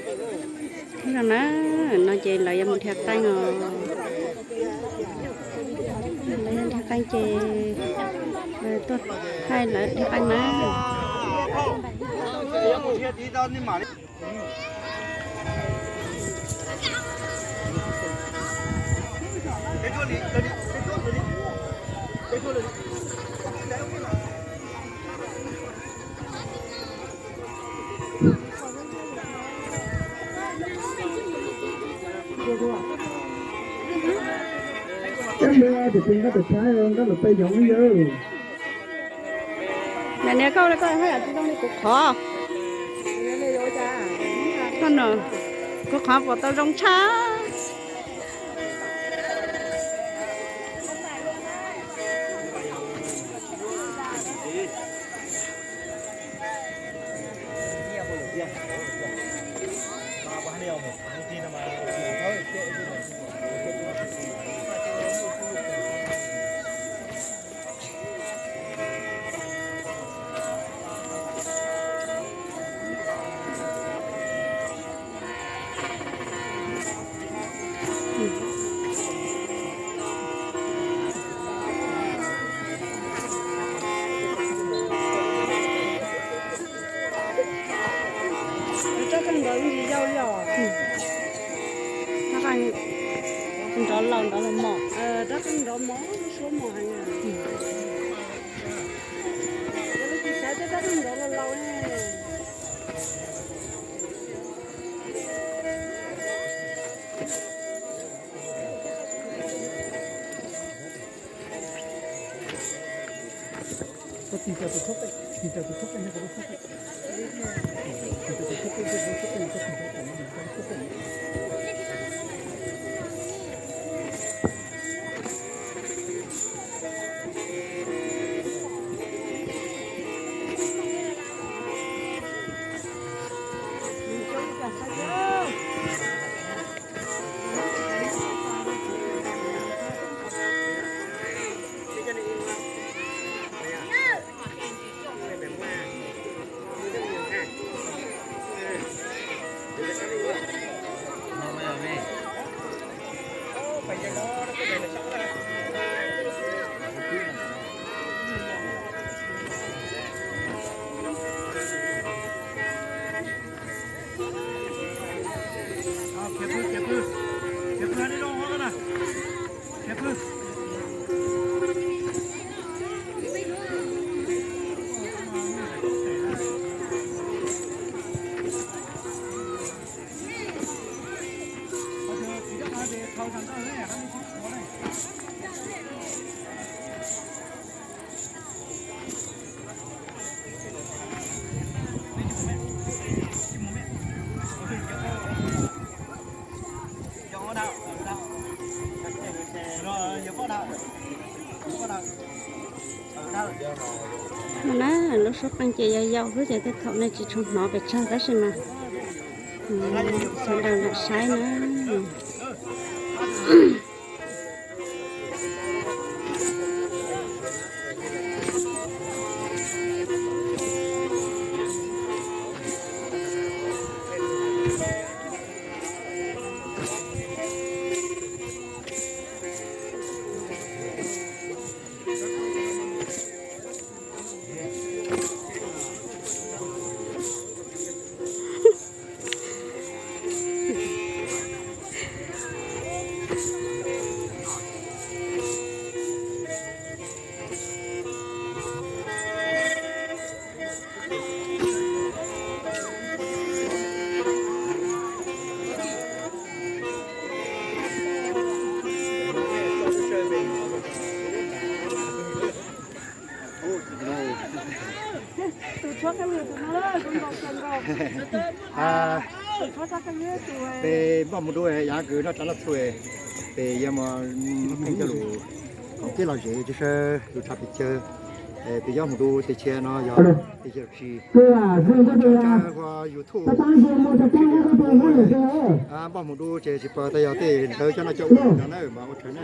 Hnub no na, no ces lawv yuav mus dhia qeej os. Lawv yuav dhia qeej ces tuaj thaij lawv dhia qeej na. Cab ntua tus pis nqa tus tshaib nqa lus peb yoov yawg. Niam niam koj ua li koj haj yam tsis zoo li kuv qhov. Koj no, kuv qhov puas tau zoo tshaj. Rab qeej nrov yeej tsis yau li os. Rab qeej nrov laus nrov los mos. Rab qeej nrov mos, suab mos heev. Yog leej twg xav coj rab qeej nrov laus laus ne. No na, lub suab qeej ces yau yau xwb ces tej thaum nej tsis tshua hnov pes tsawg tab sis mas sawv daws lam saib na. Peb npaj mus dua yav kws noj tsau noj txhuv, peb yuav mus pheej coj lus tij los zem tus sawv tus tshav pes tsawg, peb yuav mus dua teb chaws no yog teb chaws tsi, ua YouTube, npaj mus dua ces tsis pom tas yog tej ntawd coj noj coj ua no na mas ua tshawv na.